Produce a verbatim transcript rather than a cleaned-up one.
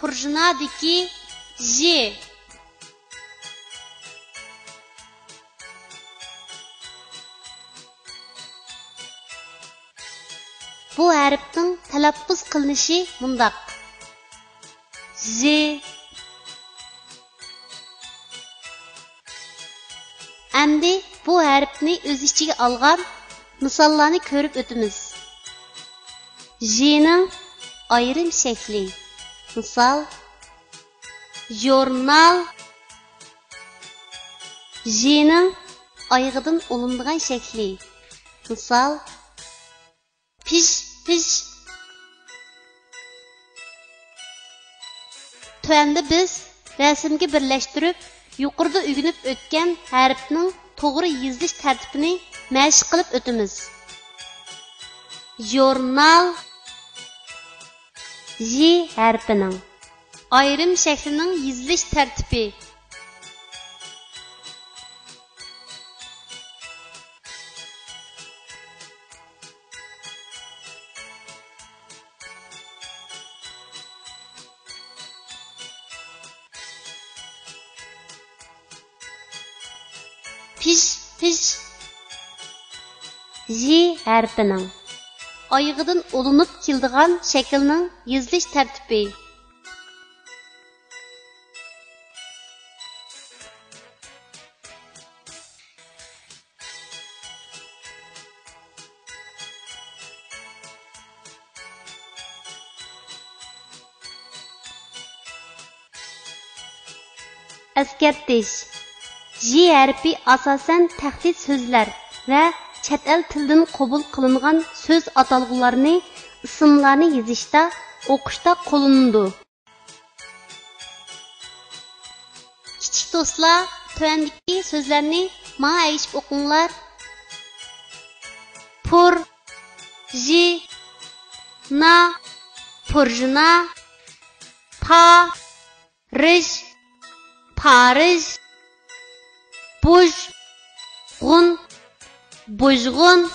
پۇرژىنادىكى ژ. بۇ ھەرپنىڭ تەلەپپۇز قىلىنىشى مۇنداق: ژ. ئەمدى بۇ ھەرپنى ئۆز ئىچىگە ئالغان مىساللارنى كۆرۈپ ئۆتىمىز. ژنىڭ ئايرىم شەكلى. مىسال، ژۇرنال. ژنىڭ ئايىغىدىن ئۇلىنىدىغان شەكلى. مىسال، پىژ، پىژ. تۆۋەندە بىز رەسىمگە بىرلەشتۈرۈپ، يۇقىرىدا ئۆگىنىپ ئۆتكەن ھەرپنىڭ توغرا يېزىلىش تەرتىپىنى مەشىق قىلىپ ئۆتىمىز. ژۇرنال. ژ ھەرپىنىڭ ئايرىم شەكلىنىڭ يېزىلىش تەرتىپى. پىژ، پىژ. ژ ھەرپىنىڭ ئايىغىدىن ئۇلىنىپ كېلىدىغان شەكىلنىڭ يېزىلىش تەرتىپى. ئەسكەرتىش. ژ ھەرپى ئاساسەن تەھدىت سۆزلەر ۋە چەت ئەل تىلىدىن قوبۇل قىلىنغان سۆز ئاتالغۇلارنى، ئىسىملارنى يېزىشتا، ئوقۇشتا قوللىنىلىدۇ. كىچىك دوستلار، تۆۋەندىكى سۆزلەرنى ماڭا ئەگىشىپ ئوقۇڭلار. پۇر، ژ، نا، پۇرژىنا. پا، رىژ، پارىژ. بۇژ، غۇن، بۇژغۇن.